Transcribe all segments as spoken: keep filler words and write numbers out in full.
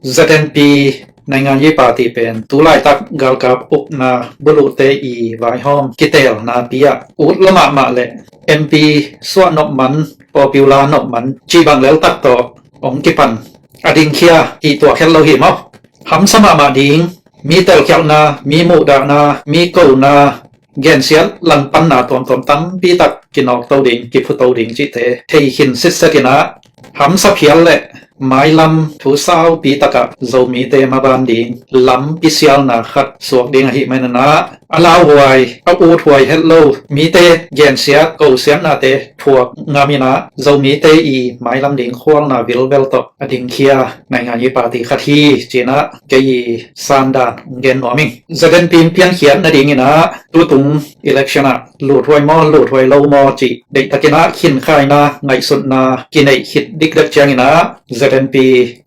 ZNP naingan yi party pen tu laitak galkap ukna buluhte i vaihawm kitelna pi ah ut lo mahmah le M P suah nop man, popular nop man cih bang lel tak tawh hong kipan a dingkhia hi tuak het lo hi maw. Hamsa mahmah ding, mi telkhialhna, mi muhdahna, mi kona, gensiat langpanna tuamtuam tampi tak kinawkto ding, kiphuto ding cihte thei khin sitset in ah, hamsa phial le mailam thu saupi takah Zomite maban ding lampi sialna khat suak ding ahih manin ah, a lauhuai, a uthuai het lo mite gensiat kosiatnate thuak ngam in ah, Zomite i mailam ding khualna vilvel tawh a dingkhia naingan yi party khat hi ci-in ah kei i sandan hong gen nuam ing. ZNP in piankhiat nadingin ah tutung election ah luthuai maw, luthuai lo maw cih deihtakin ah khinkhaina, ngaihsutna kineih khit dikdek ciangin ah ZNP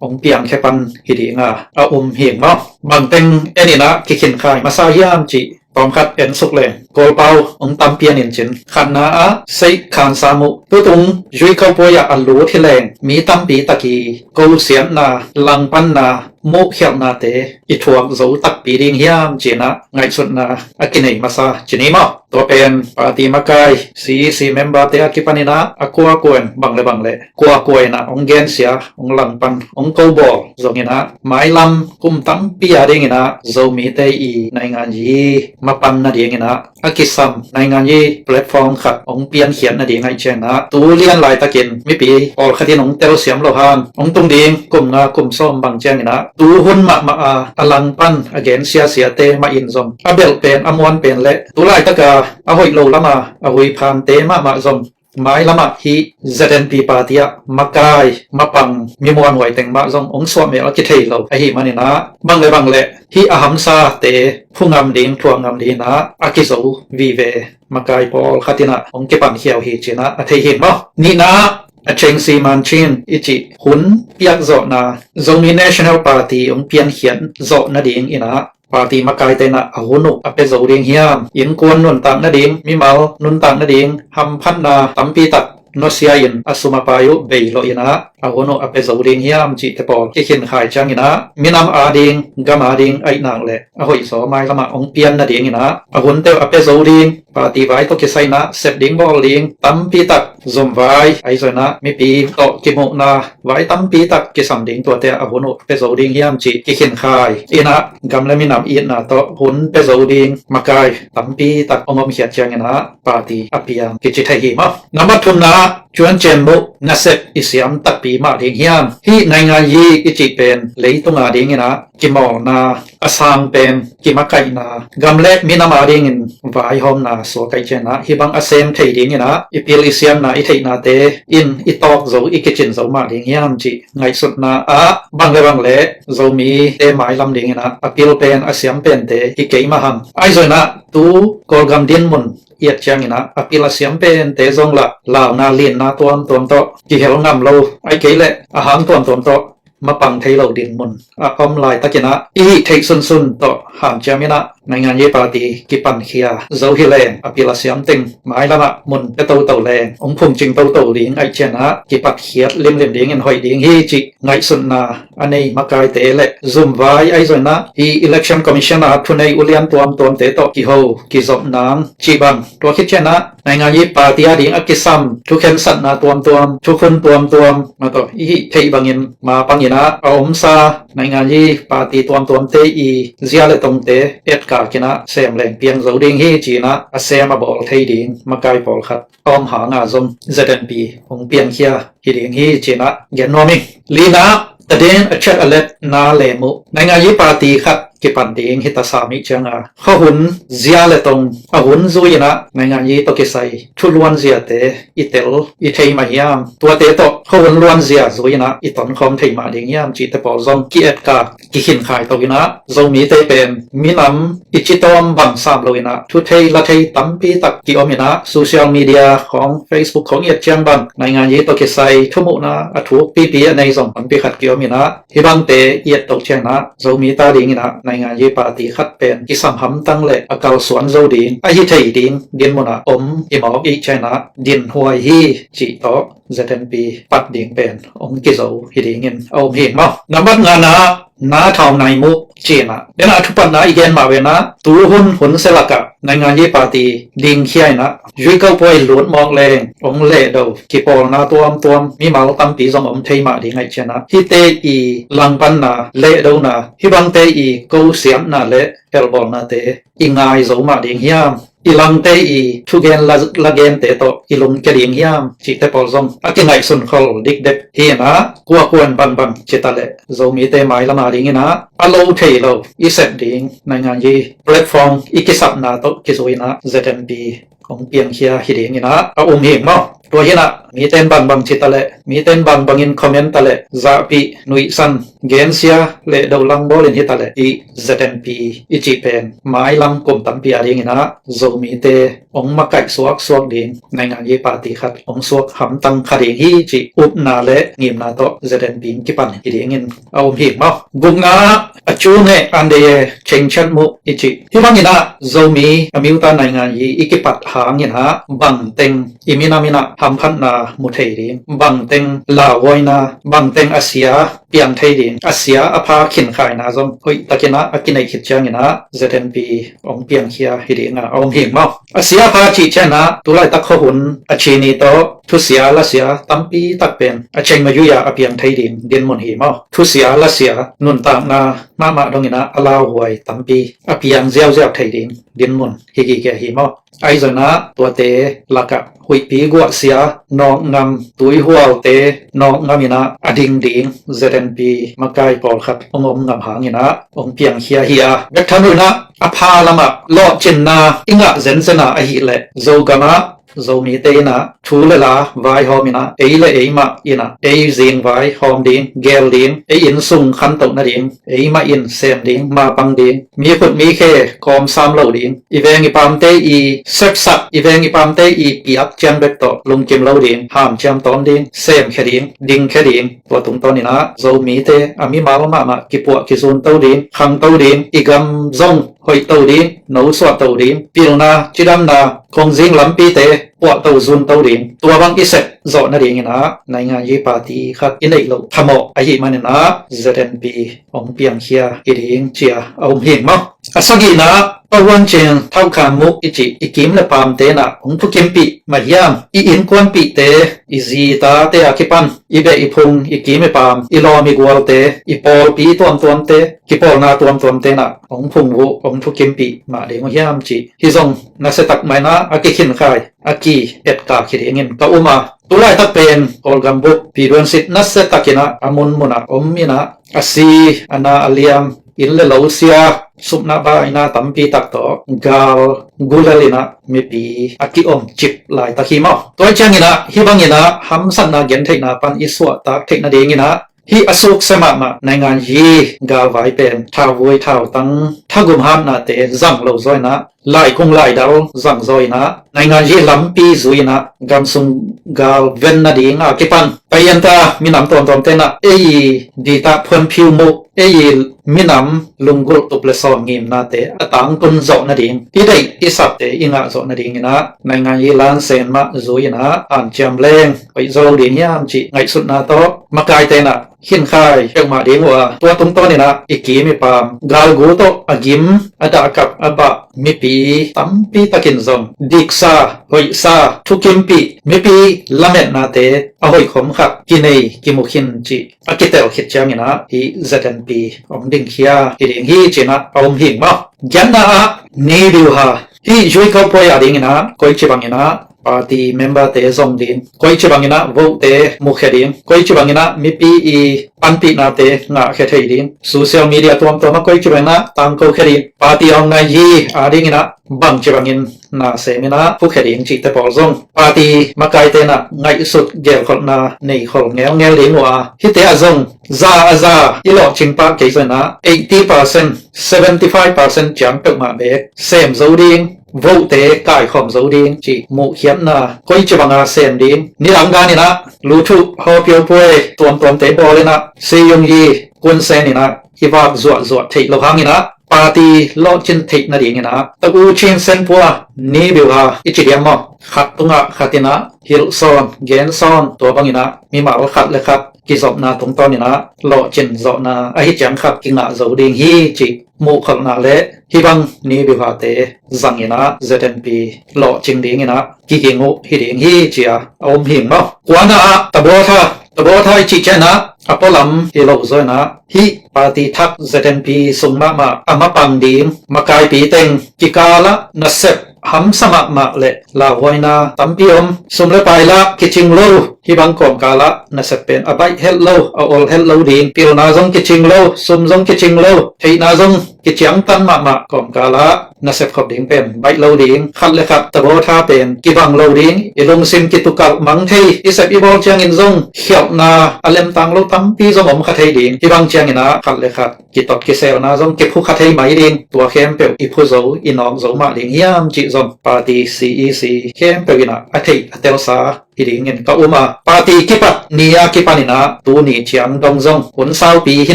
hong piangkhia pan hi ding a, a um hi ing maw. Bangteng en in ah kikhinkhai masa hiam cih tawmkhat en suk leng, Kawlpau hong tam pian in cin. Khatna ah Sheikh Khan Samuh, tutung Zui Kho puai ah a lut hi leng mi tampi tak i kosiatna, langpanna, muhkhialhnate i thuak zo takpi ding hiam ci-in ah ngaihsutna a kinei masa ci ni maw. Tua pen party makai, CEC member te a kipan in ah a kuakua in bang le bang le kuakua in ah hong gensia, hong langpan, hong kobawl zongin ah, mailam kum tampi a dingin ah Zomite i naingan yi mapan nadingin ah a kisam naingan yi platform khat hong piankhiat nading ahih ciangin ah, tu lian laitakin mipi pawlkhat in hong telsiam lo hang, hong tung ding kum nga kum sawm bang ciangin ah, tu hun mahmah a a langpan a gensiasiate mah in zong a belh pen, a muan pen le tu laitaka a hoih lo lama a huiphante mahmah zong mailamah hih ZNP party ah makai, mapang, mi muanhuai teng mah zong hong suahmel a kithei lo ahih manin ah, bang le bang le hih a hamsate phu ngam ding, thuak ngam dingin ah a kizo vive makai pawlkhat in ah hong kipankhia uh hi ci-in ah a thei hi maw. Nihna ah Acheng Siman Chin i cih hun piakzawhna, Zomi National Party hong piankhiat zawh nadingin ah party makaite in ah a hun uh a pia zo ding hiam, innkuan nuntak nading, mimal nuntak nading, hamphatna tampi tak nusia in a sum a pai uh bei lawh in ah a hun uh a pia zo ding hiam cihte pawl kikhinkhai ciangin ah, minam ading, gam ading ahih nak le a hoihzaw mailamah hong pian nadingin ah a hunte uh a pia zo ding, party vai tawh kisai in ah sep ding bawl ding tampi tak zumvai, ahi zongin ah mipi tawh kimuhna vai tampi tak kisam ding, tuate a hun uh pia zo ding hiam cih kikhinkhai in ah, gam le minam itna tawh hun pia zo ding makai tampi tak hong omkhiat ciangin ah party a piang kici thei hi maw. Nambat thumna ah, Cuan Cen Muh nasep i siam takpi mah ding hiam? Hih naingan yi i cih pen leitung adingin ah kimawlna, a sang pen kimakaihna, gam le minam adingin vaihawmna suak ahih ciangin ah, hih bang a sem thei dingin ah i pil i siamna, i theihnate in i tawk zo, i kicin zo mah ding hiam cih ngaihsutna ah, bang le bang le Zomite mailam dingin ah a pil pen, a siam pente hi kei mah hang. Ahi zongin ah tu Kawlgam dinmun i et ciangin ah a pil a siam pente zong lah launa, linna tuamtuam tawh kihel ngam lo, ahih kei leh a hang tuamtuam tawh mapang thei lo dinmun a om laitakin ah i hih theih sunsun tawh hanciam in ah naingan yi party kipankhia zo hi leng, a pil a siam teng mailamah mun pia toto leng, hong phungcing toto ding ahih ciangin ah kipatkhiat limlim dingin hoih ding hi cih ngaihsutna a nei makaite le zumvai, ahi zongin ah hih Election Commission a thunei ulian tuamtuamte tawh kiho kizop nang cih bang, tua khit ciangin ah naingan yi party ading a kisam thukhensatna tuamtuam, thukhun tuamtuam, mah tawh i hih theih bangin mapang in ah a omsa naingan yi party tuamtuamte i zia le tongte etkak in ah sem leng piang zo ding hi ci-in ah a sem a bawl thei ding makai pawlkhat a om hanga zong ZNP hong piankhia hi ding hi ci-in ah gen nuam ing. Lina, tadin a chet a let na lem uh, naingan yi party khat kipan ding hi ta sam ahih cianga, khuahun zia le tong a hun zui in ah naingan yi tawh kisai thu luanziate i tel i thei mah hiam? Tuate tawh khuahun luanzia zui in ah i tonkhawm thei mah ding hiam cihte pawl zong ki-etkak, kikhinkhai to in ah, Zomite pen minam i citawm bang sam lo in ah, thu thei la thei tampi tak kiom in ah, social media khawng, Facebook khawng i et ciang bang naingan yi tawh kisai thumuhna a thuk pipi a nei zong tampi khat kiom in ah, hih bangte i et to ciangin ah Zomite adingin ah naingan yi party khat pen kisam hamtang le a kalsuan zo ding, a hi thei ding dinmun ah om i mawk ahih ciangin ah dinhuai hi cih tawh ZNP pat ding pen hong kizo hi dingin a om hi maw. Nambat ngana ah na thau nai muh cinah. Denah a thupatna i gen mah venah tuhun hun selakah naingan yi party dingkhia inah, zuikauh puai lut mawk leng ong lehdo, kipawlna tuamtuam mimal tampi zong om thei mah ding aih cianah, hihte i langpanna lehdona, hibangte i kosiamna le helbawlnate i ngai zo mah ding hiam? I langte i thugen la, lagente tawh i lungkia ding hiam? Cihte pawl zong a kingaihsun khol dikdek hinah, kuakuan bangbang citaleh Zomite mailama dinginah a lo thei lo i sep ding naingan yi platform i kisapna tawh kizui inah Z N P hong piangkhia hi dinginah a um hing maw. Tua hinah miten bangbang citaleh, miten bangbangin comment taleh, zahpih nuihsan gensia le dolang bawlin hitaleh, i Z N P i cih pen mailam kum tampi a dinginah Zomite hong makaih suaksuak ding naingan yi party khat hong suak hamtang kha ding hi cih upna le ngimna tawh Z N P in kipan hi dingin a um hing maw. Gukna, a cu neh ande chengchat muh i cih. Hibang inah Zomi a miuta naingan yi i kipat hang inah bangteng i minam inah hamphatna mu thei ding, bangteng lauhuaina, bangteng a sia piang thei ding, a sia a pha khinkhaina zong hoihtak inah a kineih khit ciang inah Z N P hong piangkhia hi ding a om hing maw. A sia a pha cih cianah tulaitak khuahun a cini tawh thusia lasia tampi tak pen a cheng mayuia a piang thei ding dinmun hi maw. Thusia lasia nuntakna mahmah donginah a lauhuai tampi a piang ziauziau thei ding dinmun hi kike hi maw. Ahi zonah tuate lakah huihpi guahsia, nawkngam, tuihualte nawkngam inah a ding ding Z N P makai pawlkhat hong om ngam hanginah hong piangkhia hi a, bek thanunah a pha lamah lawhcinna i ngah zenzena ahileh Zogamah Zomite inah thu le la vaihawm inah ei le ei mah inah ei zing vaihawm ding, gel ding, ei innsung khantoh nading ei mah in sem ding, mapang ding, mi khut mi khe kawmsam lo ding, i veng i pamte i sepsak, i veng i pamte i piak ciang bek tawh lungkim lo ding, hamciam tawm ding, semkhia ding, dingkhia ding. Tua tungtawn inah Zomite a mimal mahmah kipuah kizunto ding, khangto ding, i gam zong hoihto ding, nosuahto ding, pilna, cidamna, kongzing lampite puahto zunto ding, tua bang i sep zawh nadinginah naingan yi party khat i neih loh thamawh ahi maninah Z N P hong piangkhia hi ding cia a um hing maw. A sagihna, pahuan cing thauhkhan muh i cih i kim le pamte inah hong thukimpih mah hiam? I innkuanpihte, i zitate a kipan i beh i phung, i kim i pam, i lawm i gualte, i pawlpi tuamtuamte, kipawlna tuamtuamte inah hong phungvuh, hong thukimpih mah ding uh hiam cih hi zong nasiatak mah inah a kikhinkhai, a ki-etkak hi dingin ka um a. Tulaitak pen Kawlgam bup piduansit nasiatakinah a munmunah om inah a si, a na, a liam, inn le lo sia, supna baina tampi tak tawh gal gulel inah mipi a kiom cip laitak hi maw. Tua cianginah hibang inah hamsatna gentheihna pan i suahtak theih nadinginah hih a sukse mahmah naingan yi galvai pen thauvui thautang, thagum hapnate zang lo zaw inah laikung laidal zang zaw inah naingan yi lampi zui inah gamsung gal ven nading a kipan paianta minam tuamtuamte inah ei i ditah phuanphiu muh, ei i minam lunggulh tup le sawm ngimnate a tangtun zawh nading, i deih i sapte i ngah zawh nadinginah naingan yi lansen mah zui inah hanciam leng hoih zaw lo ding hiam cih ngaihsutna tawh makaite inah khinkhai peuhmah ding uh a, tua tungtawn inah i kim i pam, galgu tawh a gim, a dahkap, a bah mipi tampi takin zong diksa, hoihsa, thukimpih, mipi lametnate a hoihkhom khat kinei kimu khin cih a kitel khit cianginah hih Z N P hong dingkhia hi ding hi cinah a um hing maw. Giatna ah Ni Biu Ha, hih zuikauh puai a dinginah koici banginah party memberte zong ding, koici banginah vote-te mukhia ding, koici banginah mipi i panpihnate ngahkhia thei ding, social media tuamtuamah koici banginah tangkokhia ding, party a hong nai hi a dinginah bangci bangin na seminah phukhia ding cihte pawl zong party makaite inah ngaihsut gelkholhna neikhol ngelngel ding uh a, hihte ah zong za a za i lawhcing pah kei zong inah eighty percent, seventy five percent ciang peuhmah beek sem zo ding, vote-te kaikhawm zo ding cih muhkhiatna koici banga sem ding, nidang daninah luthuh hawpiau puai tuamtuamte bawl inah Seyung Yi Hun Sen inah i vak zuahzuah theih loh hanginah party lawhcin theih nadinginah Tau Chin Sen Pua Ni Biu Ha i ci diam maw, khat tungah khat inah hilh sawn gen sawn, tua banginah mimal khat le khat kizopna tungtawn inah lawhcin zawhna ahi ciang khat kingah zo ding hi cih muhkholhna le hih bang ni biuhate zang inah Z N P lawhcing ding inah kiging uh hi ding hi ci-a a um hing maw. Kuana ah tabawtha, tabawtha i cih cianah a pualam hi lo zaw inah hih party thak Z N P sung mahmah a mapang ding makaipi teng kikalah nasep hamsa mahmah le lauhuaina tampi om. Sum le pai lah kicing lo, hih bang kawmkalah nasep pen a baih helh lo, a ol helh lo ding. Pilna zong kicing lo, sum zong kicing lo, theihna zong kiciangtan mahmah kawmkalah nasep khop ding pen baih lo ding. Khat le khat tabawtha pen kibang lo ding. I lungsim kitukalh mang thei, i sep i bawl ciangin zong khialhna a lemtang lo tampi zong om kha thei ding. Hih bang cianginah khat le khat kitot kiselna zong kiphu kha thei mai ding. Tua khempeuh i phu zo, i nawk zo mah ding hiam cih zong party C E C khempeuh inah a theih a telsa hi dingin ka um a, party kipat ni-a kipan inah tuni ciang dong zong hun saupi hi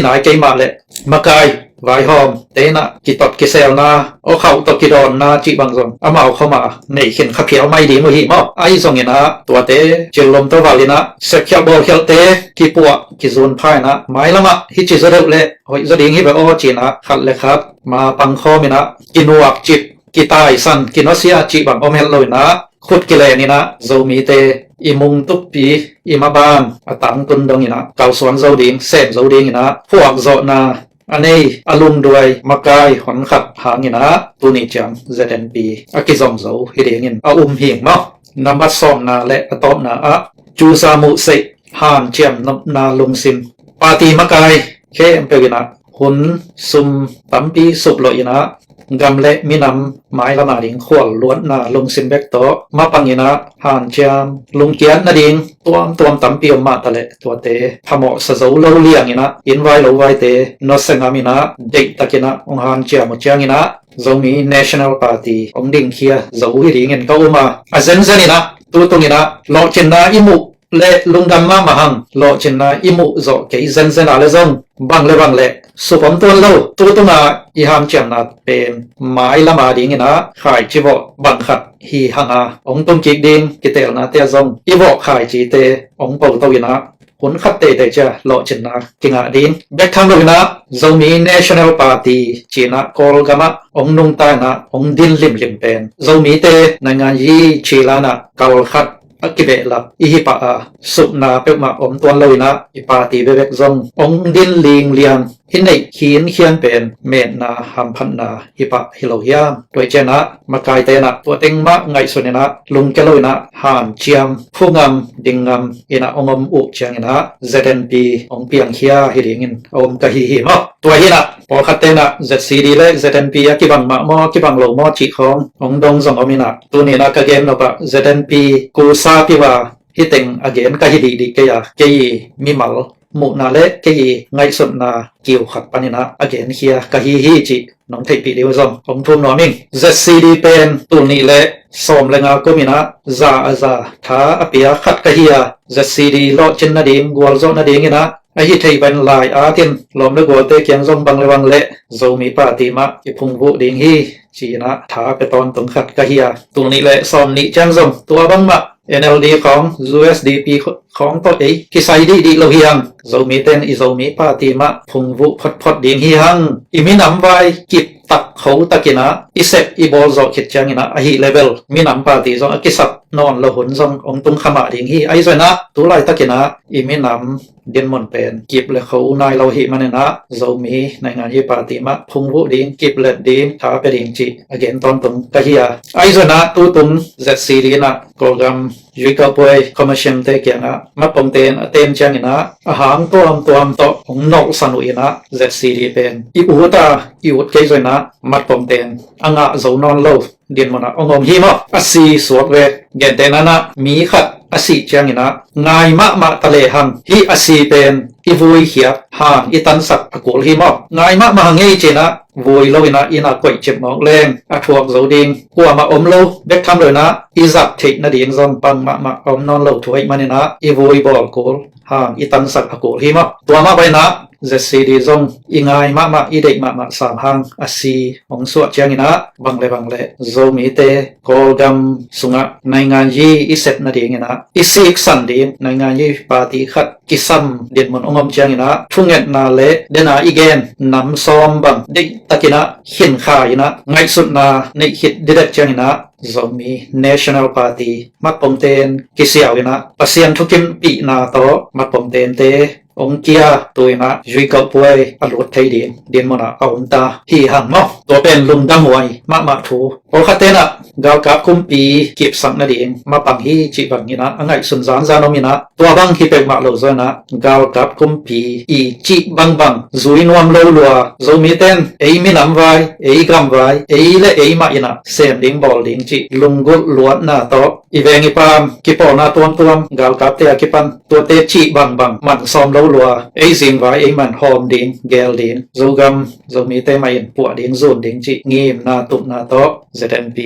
nai kei mah le makai vaihawm te inah kitot kiselna, awkhauh tawh kidawnna cih bang zong amau khawma nei khin kha phial mai ding uh hi maw. Ahi zong inah tuate cillum tawh val inah sepkhialh bawlkhialhte kipuah kizun pha inah mailamah hih ci zaw deuh le hoih zaw ding hi ve aw ci inah khat le khat ma pangkhawm inah kinuak cip, kitaisan, kinawsia cih bang om helh lo inah khut kilen inah Zomite i mung tuppi, i maban a tangtun dong inah kalsuan zo ding, sem zo ding inah phuak zawhna a nei a lungduai makai honkhat hang inah tuni ciang Z N P a kizom zo hi dingin a um hing maw. Nambat sawmna le a tawpna ah cusa muhseih hanciam nopna lungsim, party makai khempeuh inah hun sum tampi suplawh inah gam le minam mailam a ding khual luatna lungsim bek tawh mapang inah hanciam lungkiat nading tuamtuam tampi om mah taleh tuate phamawhsa zo lo liang inah inn vai lo vaite nusia ngam inah deihtak inah hong hanciam uh ciang inah Zomi National Party hong dingkhia zo hi dingin ka um a, a zenzen inah tutung inah lawhcinna i muh le lungdam mahmah hang. Lawhcinna i muh zawh kei zenzen a le zong bang le bang le sup om tuan lo. Tutung a i hanciamna pen mailam a ding inah khaici vawh bang khat hi hang a, hong tung kik ding kiteelnate ah zong i vawh khaicite hong po to inah hun khat teitei cia lawhcinna kingah ding. Bek tham lo inah Zomi National Party ci inah Kawlgam ah hong nungta inah hong din limlim pen Zomite nainganyi cila inah kal khat a kibehlap i hi pah a, supna peuhmah om tuan lo inah i party bebek zong hong din linglian i neih khinkhian pen metna hamphatna hi pah hi lo hiam? Tua hi cianah makaite inah tua teng mah ngaihsun inah lungkia lo inah hanciam, phu ngam, ding ngam inah hong om uh ciang inah Z N P hong piangkhia hi dingin a om ka hi hi maw. Tua hi inah pawlkhatte inah Z C D le Z N P a kibang mah maw, kibang lo maw cih khawng hong dong zong om inah tuni inah ka gen nop ah Z N P kusa piva hih teng a gen ka hi dihdih kei a, kei mimal muhna le kei ngaihsutna kiu khat pan inah a genkhia ka hi hi cih nong theihpih ding uh zong hong thum nuam ing. Z C D pen tul nih le sawm le nga kum inah za a za tha a pia khat ka hi a, Z C D lawhcin nading, gualzawh nading inah a hi thei pen lai-at in lawm le gualte kiang zong bang le bang le Zomi party mah i phungvuh ding hi ci inah tha a pia tawntung khat ka hi a, tul nih le sawm nih ciang zong tua bangmah N L D khawng, U S D P khawng tawh ei kisai dihdih lo hi hang. Zomite in i Zomi party mah phungvuh photphot ding hi hang. I minam vai kip tak kho tak inah i sep i bawl zawh khit ciang inah ahi level minam party zong a kisap nawn lo hun zong hong tung kha mah ding hi. Ahi zong inah tu laitak inah i minam dinmun pen kip le kho nai lo hi man inah Zomi nainganyi party mah phungvuh ding, kiplet ding, tha pia ding cih a gen tawntung ka hi a. Ahi zong inah tutung Z C D inah Kawlgam Yuikaupuai Commission te kiangah matpongte in a tem ciang inah a hang tuamtuam tawh hong nolhsan uh inah Z C D pen i ut a, i ut kei zong inah matpongte in a ngah zo nawn lo dinmun ah hong om hi maw. A si suak ve. Gentehna inah mi khat a sih ciang inah ngai mahmah ta lehang hih a si pen i vuikhiat han i tansak a kul hi maw. Ngai mahmah hang ei ci inah vui lo inah inn ah koih cip mawk leng a thuak zo ding kuamah om lo. Bek tham lo inah i zat theih nading zong pang mahmah a om nawn lo thu ahih man inah i vui bawl kul han i tansak a kul hi maw. Tua mah bang inah Z C D zong i ngai mahmah, i deih mahmah sam hang a si hong suah ciang inah bang le bang le Zomite Kawlgam sungah nainganyi i sep nading inah i siksan ding nainganyi party khat kisam dinmun hong om ciangin ah thungetna le dena i gen nam sawm bang deihtakin ah khin kha in ah ngaihsutna neih khit didek ciangin ah Zomi National Party matpongten kisiau in ah Pasian thukimpihna tawh matpongtente hong kia tu in ah zuikauh puai a lut thei ding dinmun ah a om ta hi hang maw. Tua pen lungdam huai mahmah thu. Pawlkhatte in ah galkap kumpi kipsak nading mapang hi cih bangin ah a ngaihsun zanzan om in ah tua bang hi peuhmah lo zaw in ah galkap kumpi i cih bangbang zui nuam lo lua, Zomite in ei minam vai, ei gam vai, ei le ei mah in ah sem ding bawl ding cih lunggulh luatna tawh i veng i paam kipawlna tuamtuam galkapte a kipan tuate cih bangbang man sawm lo lua, ei zing vai ei man hawm ding gel ding Zogam Zomite mah in puah ding zun ding cih ngimna tupna tawh Z N P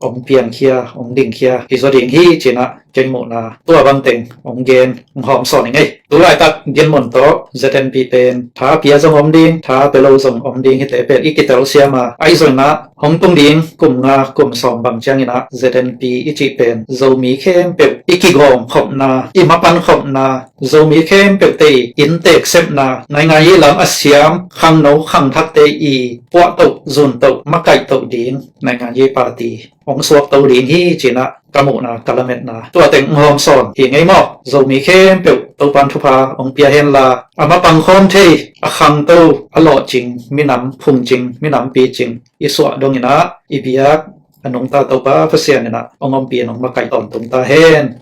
hong piankhia hong dingkhia hi zaw ding hi ci in ah kei muhna tua bangteng hong gen hong hawm sawn ing ei. Tulaitak dinmun tawh Z N P pen tha pia zong om ding, tha pia lo zong om ding, hite pen i kitel siam a, ahi zongin ah hong tung ding kum nga kum sawm bang ciangin ah Z N P i cih pen Zomi khempeuh i kigawm khopna, i mapan khopna, Zomi khempeuhte i inntek sepna, naingan i lam a siam khangno khangthakte i puahtoh zuntoh makaihtoh ding naingan i party hong suakto ding hi ci in ah ka muhna ka lametna tua teng hong hawm sawn hi ing ei maw. Zomi khempeuh Topan thupha hong pia henla a mapang khawm thei, a khangto, a lawhcing minam, phungcing minam, picing i suah dongin ah i biak a nungta Topa Pasian in ah hong ompih in hong makaih tawntung ta hen.